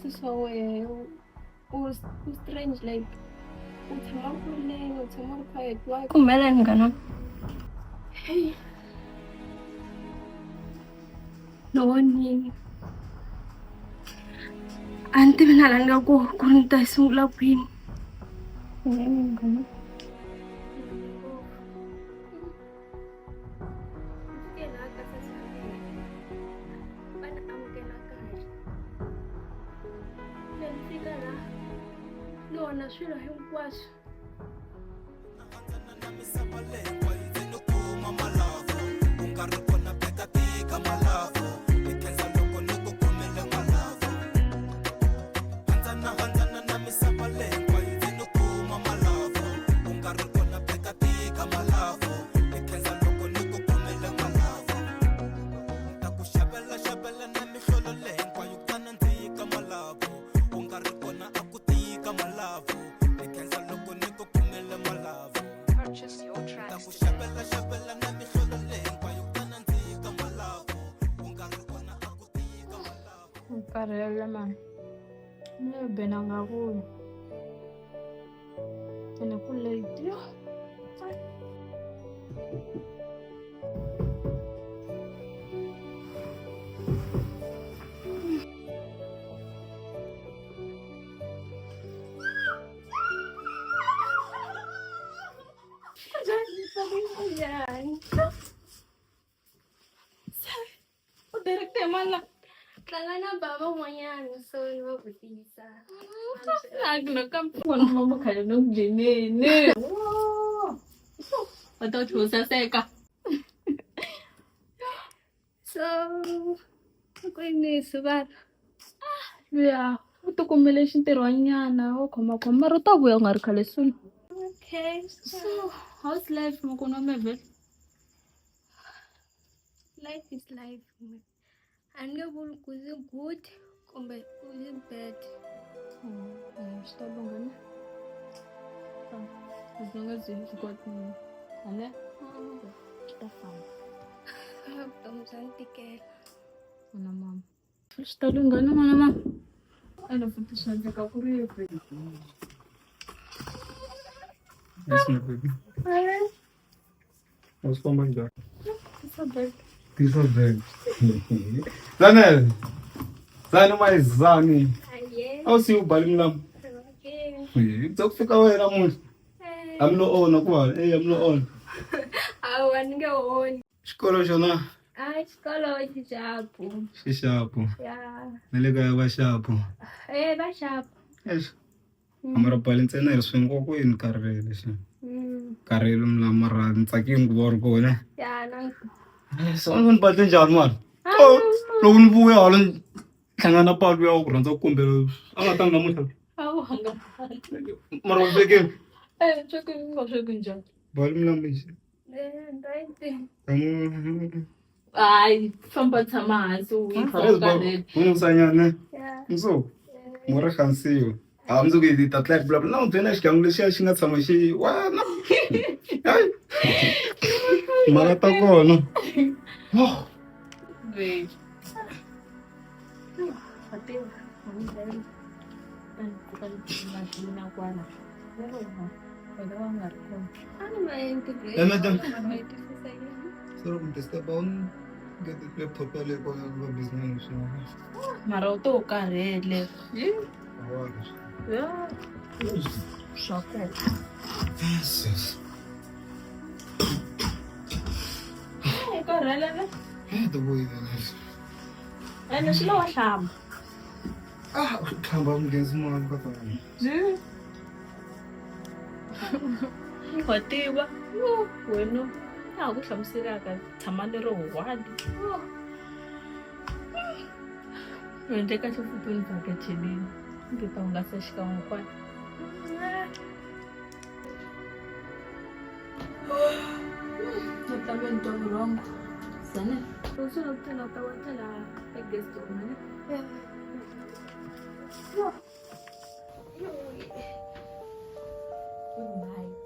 swi swa wehe u strange like u tshama u rileni u tshama u ri quiet why ku humelela munghana hey no vonini a ni tivi na la ni nga ku ku ri ni ta sungula kwini munghana. Ni swilo hinkwaswo. Karhele mani ni bena nga vuyi ene ku late yo. U direct mani la Tlanga na bava un'wanyana so ni va vutisa. Vona mama khale no ku dyeneni. Va ta tlhe u saseka. So kwini sivana? Ya, u ti kumile xintirhwanyana wo khomakhoma mara u ta vuya u nga ri khale soon. Okay. So, how's life mukona wa vhele? Life is life. A ni nge vuli ku yi good kumbe ku yi bad. Swi ta lungha ne? As long as you've got me. Ane? Swi ta famba. Vutomi bya ni tikela. N'wana mama. Swi ta lungha ne n'wana mama? Ene futhi swi endleka ku ri kwihi? Yes, my baby. What's famba njhani? It's so bad. Tisa bag. Zanele. Zani my Zani. Aye. A wu siyi u bali milambu. Okay. Bya ku fika wena namuntlha. A mi lo ona ku hala. Eh, a mi lo ona. Awa ni nge oni. Xikolo xona A xikolo xi xapu. xi xapu. Ya. Na le kaya va xapu. Eh va xapu. Eish. Mara bali ntsena hi ri swin'we ku yini karhele xa. Karhele milambu mara ni tsakile ku va u ri kona. Ya na. So ni bali njhani mara? Oh, loko ni vuya hala ni hlangana na Palu ya ku rhandza ku kombela a nga tangi namuntlha. Awu nga. Mara u swekile? Eh, sweki nga sweki njhani? Bali milambu nje. Eh, right. Hayi, famba tshama hansi u wisa. Unusanyana. Ya. Mundzuku. Mo ri hansiwa. A mundzuku hi ta tlhela hi vulavula na u byela xigangu lexiya xi nga tshama xi wena. Hayi. Mhaka ta kona. Oh. Babe. Eh, madam. Sorry ku disturb a get laptop yaleyo kona va busy na leswin'wana. Mara u to u karhele. Ya. Swa kona. Yes, yes. U karhele ne? Eh, the way that is. Ene swi lo wa hlamba. Ah, u hlamba mugezi mani ka tona. Wa tiva. Wena na ha ku hlamuselaka tshama ni ri one. U endle kahle futhi u ni vhakacheleni. Ndzi ta hungasa xikan'we kwala. No tava ni twa vurhongo. Zane. U swi lava ku tlela u ta etlela e-guest room ne? Good night.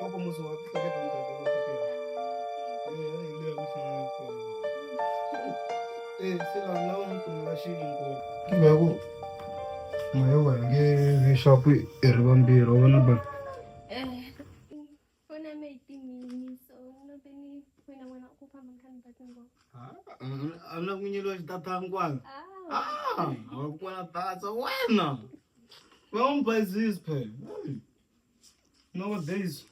Papa musi wa hleketa ni ta ku eh hi le ku hlangana kona. Eh se la la u kumela xiyimo. Kumbe ku maye wa nge vi xapu hi ri vambirhi wa vona ba. Eh fona me timini so no be ni wena wena ku famba kha ni ba ngo. A na ku nyeliwa xitatangwana. Ah. Ah, a ku na data wena. Va n'wi bayizisi phela. Nowadays.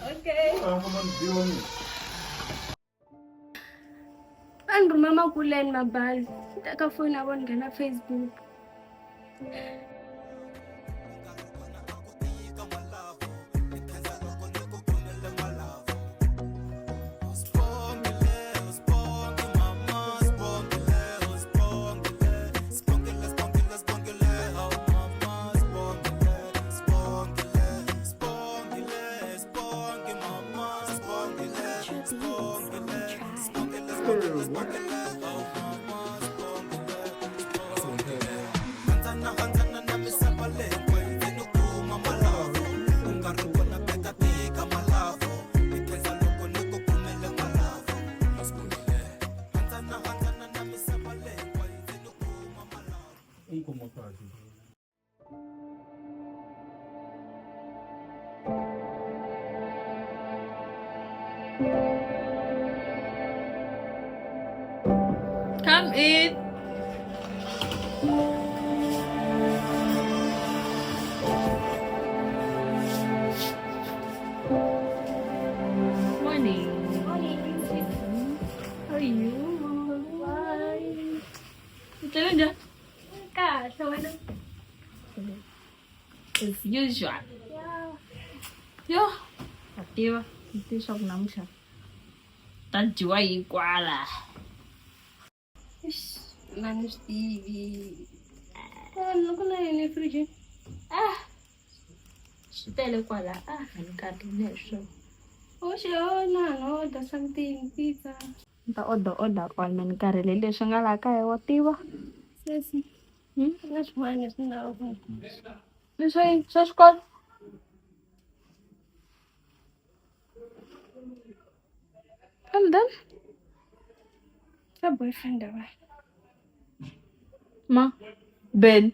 Okay. A va ni biwa ni. Va ni rhuma makuleni mabazi ta ka foni ya vona nghena Facebook. U khoma kahle. Come in. Morning. Morning. How are you? Bye. U tlele njhani? Kahle wena. As usual. Yeah. Yo, wa tiva ni tiva swa ku namuntlha ta dyiwa yi kwala. Eish, na ni swi tivi. Eh, loko na yini efrijini? Ah, swi tele kwala. Ah, a ni karhi ni hi swona. Oh, xona, no order something, pizza. Ni ta order order kwala me ni karhele leswi nga laha kaya wa tiva. Sesi. Hmm? Na swin'wana leswi ni lavaka ku. Leswi yini? Swa xikolo? And then Swa boyfriend ya wena. ma Ben.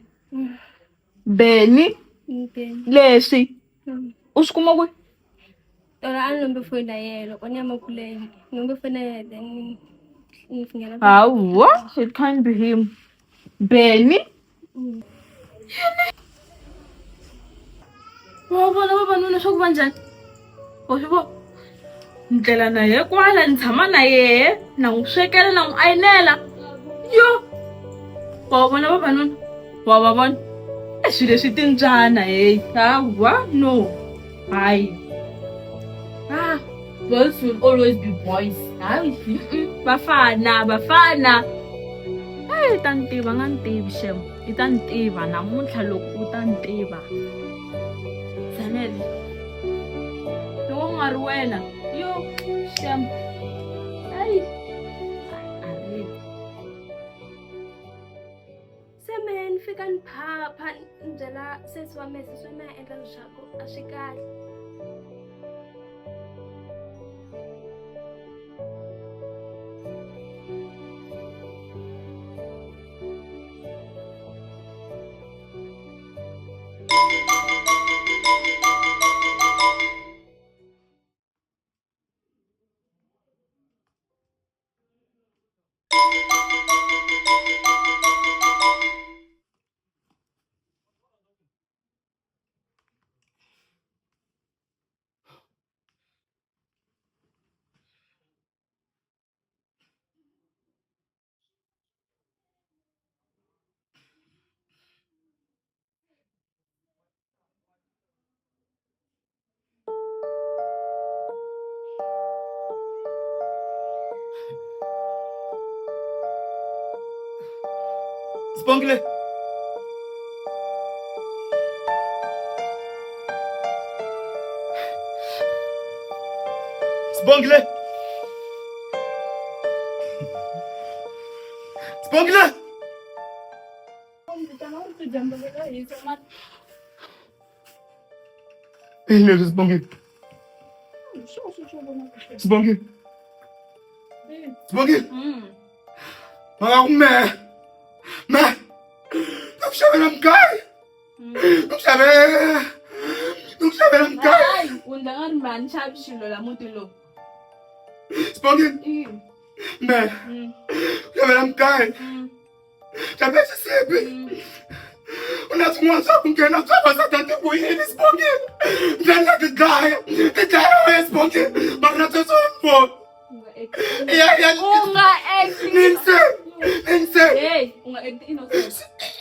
Benny Ni leswi Mm. u swi kuma kwihi? Tolo a ni lombe foni ya yena loko ni ya makuleni. Ni lombe foni ya yena then ni nghena. Hawa, it can't be him. Benny? Mm. Wa vona vavanuna swa ku va njhani? Wa swi vona? Ndlela na ye kwala ni tshama na yehe na n'wi swekela na n'wi ayinela. Yo! Wa vona vavanuna? Wa va vona? E swilo leswi timbyana heyi. Hawa, no. Hayi. Ah, boys will always be boys. Hayi, mm-mm. Vafana, vafana. Hey, ta ni tiva nga ni tivi xem. I ta ni tiva namuntlha loko u ta ni tiva. Zanele. Loko ku nga ri wena, yo xem. Hayi. A ri. Se mehe ni fika ni phapha ni byela sesi wa mehe, sesi wa mehe a endla leswaku a swi kahle. Sibongile. Sibongile. Sibongile. I leswi Sibongile. Sibongile. Sibongile. Maka ku me. Me. Ni ku xavela mugayo. Ni ku xavela. Ni ku xavela mugayo. Hayi, u ndla nga ri mani xavi xilo la muti lowu. Sibongile. Me. Xavela mugayo. Xavela xisibi. U na swin'wana swa ku nghena swa vavasati ku yini Sibongile. Ndlela la ti dlaya. Ti dlaya wena Sibongile. Mara na sweswo wa ni vona. Ya ya. U nga act. Ninse. Ninse. Hey, u nga act innocent.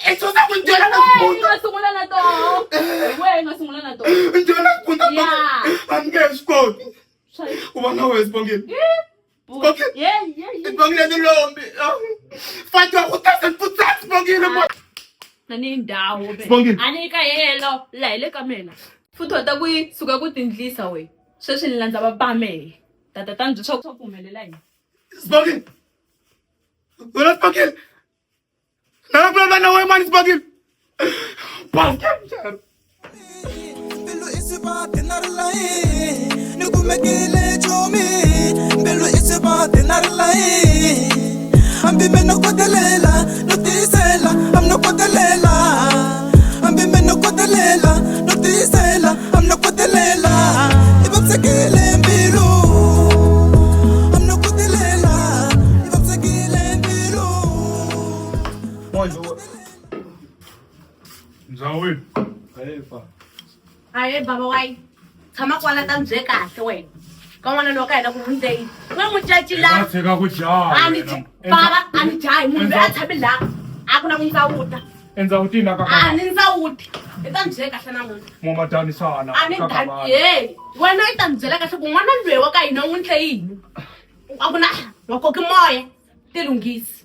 I swo ku byela na Wehe u nga sungula na toho. Wehe u nga sungula na toho. Byela na ku Yeah. A ni nge he swi koti. Ku va na wena Sibongile. Okay. Yeah, yeah, yeah. Sibongile ni lombi. Fati wa ku tasa putsa Sibongile mo. Na ni ndhawu be. Sibongile. A ni ka yelo la hi le ka mina. Futhi wa ta ku yi suka ku tindlisa we. Sweswi ni landza va mehe. Tata ta ni swa ku humelela yini. Sibongile. Wena Sibongile. Na vulavula na wena mani Sibongile. Basket. Mbilu i swivati na rilayi ni kumekile chomi mbilu i swivati na rilayi hambi me no kotelela no tiyisela am no kotelela hambi me no kotelela no tiyisela am no kotelela i vavisekile mbilu am no kotelela i vavisekile mbilu. Ndzawini. Hayi fa. Aye baba wayi tshama kwala ta bye kahle wena ka n'wana lowa ka hina ku hundze yini we n'wi caci la. Tshika ku jaha. A ni baba a ni jahi munhu loyi a tshami laha a ku na ku ndzawuta. Endzawutini ka A ni ndzawuti i ta ni byela kahle namuntlha. Mo madanisana. A ni dani ye wena i ta ni byela kahle ku n'wana loyi wa ka hina u n'wi ndle yini a ku na wa koki moya ti lunghisi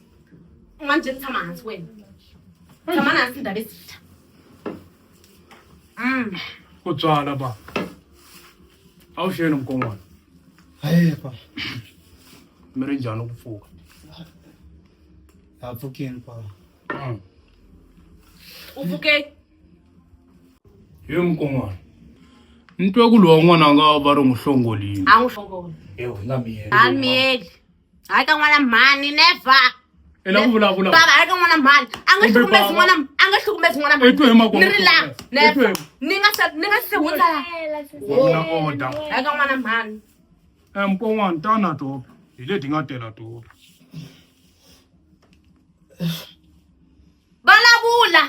u nga ni byeli tshama hansi wena tshama na hansi ndhawu esitha. Ku tswala ba. Awuxeni mkon'wana. Hayi fa. Mi ri njhani ku pfuka? Ha pfukini pa. U pfuke. Hi mkon'wana. Ni twe ku lowa n'wana nga va ri n'wi hlongolini. A n'wi hlongola. Ewu hi nga miyeli. A ni miyeli hayi ka n'wana mhani never. I la ku vulavula. Baba hayi ka n'wana mhani a nga Kumbe hlukumezi baba. n'wana a nga hlukumezi n'wana I twe hi makwavo ni ri la hlukumeza. I never twe hi- ni nga se ni nga se hundza la. Wa na order. Hayi ka n'wana mhani. Eh mkon'wana tana topa. Hi leti nga tela topa. Vulavula.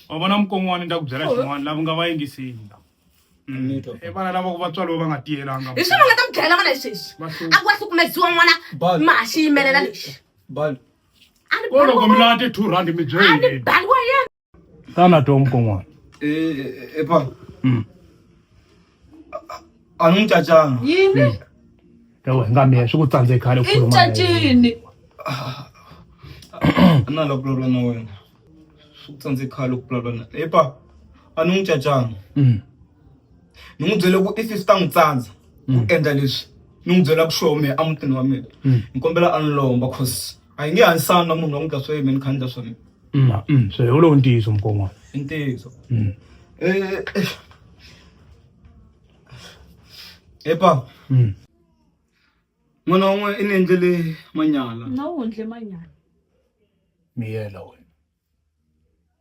Wa vona mkon'wana ni ta ku byela xin'wana lava nga va yingiseli. I vana lava ku vatswari va nga tiyelanga. Hi swona nga ta mi dlayela n'wana hi sweswi. Va hlupha. A ku wa hlukumeziwa n'wana Bali. ma xi yimelela lexi. Bali. A ni Ko loko mi lava ti-2 rand mi a ni byeli. baliwa yena. Tana to mkon'wana. Eh pa. A ni n'wi cacanga. Yini? Ewu hi nga miye swi ku tsandze khale ku I khuluma na yena. cacini. A na la ku vulavula na wena. Swi ku tsandze khale ku vulavula na. Eh pa. A ni n'wi cacanga. Ni n'wi byele ku if swi ta n'wi tsandza ku endla leswi ni n'wi byela ku sure mehe emutini wa mina. Ni kombela a ni lomba cause a yi nge hanyisani na munhu wa n'wi dla swa yena ni kha ni dla swa mina. Swi hi lowu ntiyiso mkon'wana. I ntiyiso. Eh eh. Epa. N'wana wa n'we i ni endlele manyala. Na u endle manyala. Miyela wena.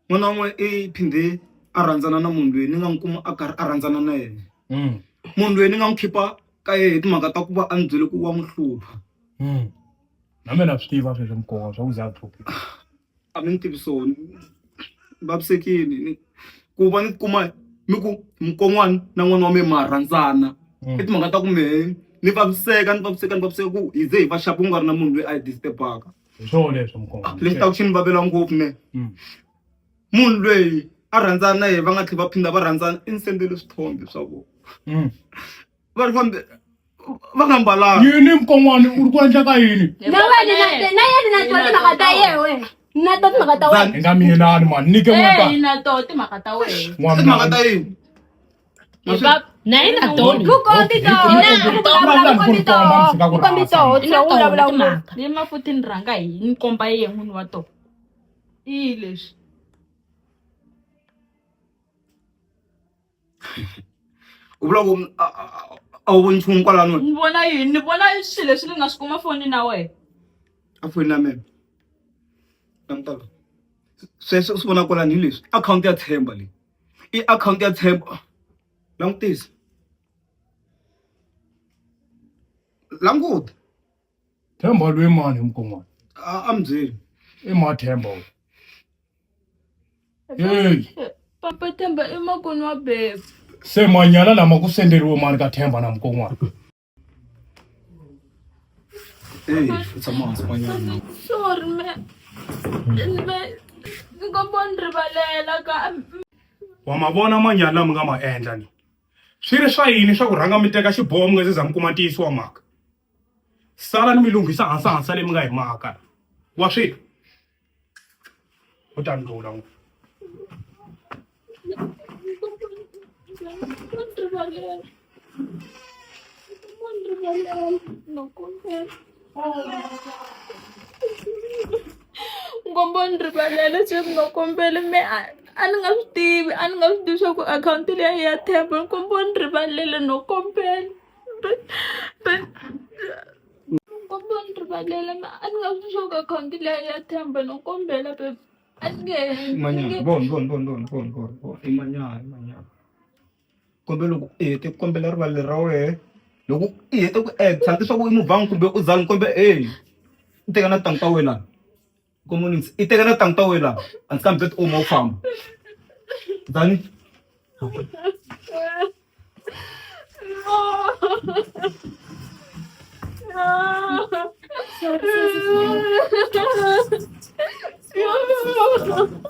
N'wana wa n'we i phinde a rhandzana na munhu loyi ni nga n'wi kuma a karhi a rhandzana na yena. Munhu loyi ni nga n'wi khipa ka yehe hi timhaka ta ku va a ni byele ku wa n'wi hlupha. Na mina swi tiva sweswo mkon'wana swa ku za hluphi. A mi ni tivi swona. Ni vavisekile ku va ni kuma mi ku mukon'wana na n'wana wa mina ma rhandzana. I timhaka ta ku mehe ni vaviseka ni vaviseka ni vaviseka ku hi ze hi va xapu ku nga ri na munhu loyi a hi disturb-aka. Hi swona leswo mkon'wana. Lexi ta ku xi ni vavela ngopfu ne. Munhu loyi a rhandzana na yena va nga tlhela va phinda va rhandzana i ni sendele swithombe swa vona. Va ri fambe va nga mbalanga. Yini mkon'wana u ri ku endleka yini? Na wena na na yena na twa timhaka ta yena wena. Na twa timhaka ta wena. Hi nga miyelani mani nyike n'wana Hey, na toho timhaka ta wena. I timhaka ta yini? Na yena tolo. Ku kombi toho. Ku vulavula ku kombi toho. Ku kombi toho. Ina U vulavula toho timhaka. Ni ma futhi ni rhanga hi ni komba yena n'wini wa toho. I leswi. U vula ku a wu voni nchumu kwalano? Ni vona yini? Ni vona swilo leswi ni nga swi kuma fonini na wena. A fonini ya mina. Languta la. Sweswo u swi vona kwalano hi leswi. Akhawunti ya Themba leyi. I akhawunti ya Themba. Langutisa. Languta. Themba loyi mani mkon'wana? A a mi byeli. I ma Themba wena. Hey. Papa Themba i makwenu wa babe. Se manyala lama ku senderiwe mani ka Themba na mkon'wana? Hey, u tshama hansi manyana. Sorry me. Me ni kombela ni rivalela ka Wa ma vona manyala lama nga ma endla ni. Swi ri swa yini swa ku rhanga mi teka xiboho mi nga se za mi kuma ntiyiso wa mhaka? Sala ni mi lunghisa hansa hansa leyi mi nga yi maka. Wa swi twa? U ta ndlula n'wi. Nkombo ni rivalela sweswi no kombela me a ni nga swi tivi a ni nga swi tivi swa ku akhawunti liya ya Themba nkombo ni rivalele no kombela nkombo ni rivalela me a ni nga swi tivi swa ku akhawunti liya ya Themba no kombela babe a ni nge Manyana, von von von von von von von i manyana i manyana. Kombela loko i hete ku kombela rivalelo ra wehe loko i hete ku actor hambi swa ku i muvhangi kumbe u zani kumbe e i teka na tintangu ta wena community i teka na tintangu ta wena a ndzi kambe ti uma u famba dani.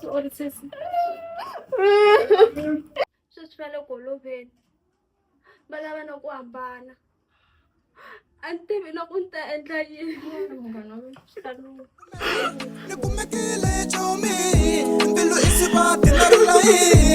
Sorry, sesi. Sweswi va le ku holoveni va lava na ku hambana a ni tivi na ku ni ta endla yini munghana wa mina swi ta lungha. Ni kumekile chomi mbilu i sivati na rilayi.